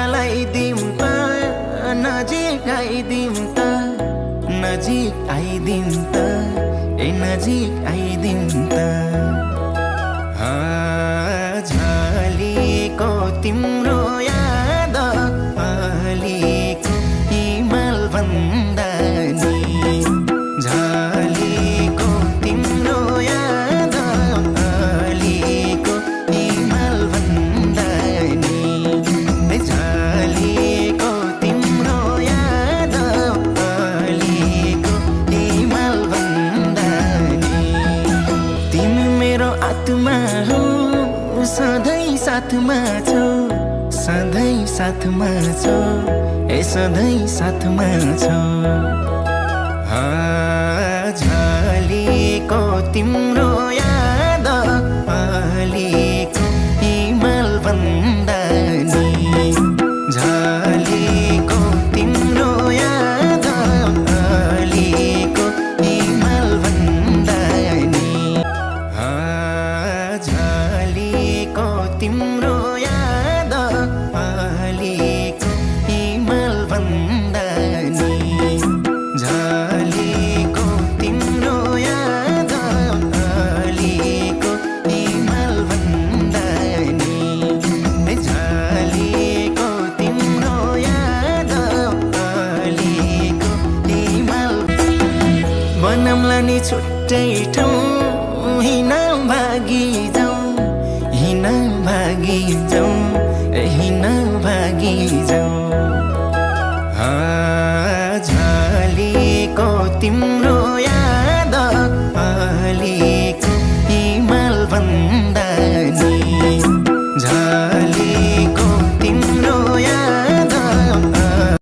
लगाइदिउँ त नजिक आइदिउँ त नजिक आइदिउँ त नजिक आइदिउँ त झलेको तिम्रो याद अलिको हिमाल भन्दा नि झलेको तिम्रो याद अलिको हिमाल भन्दा नि झलेको तिम्रो याद अलिको हिमाल भन्दा नि तिमी मेरो आत्मा हो सधैँ साथमा छौ सधैँ साथमा छौ सधैँ साथमा छौ झलेको तिम्रो याद अलिको हिमाल भन्दा नि झलेको तिम्रो याद अलिको हिमाल भन्दा नि झलेको तिम्रो याद अलिको हिमाल भन्दा नि झलेको तिम्रो याद अलिको हिमाल भन्दा नि झलेको तिम्रो याद अलिको हिमाल बनाउँला नि छुट्टै ठाउँ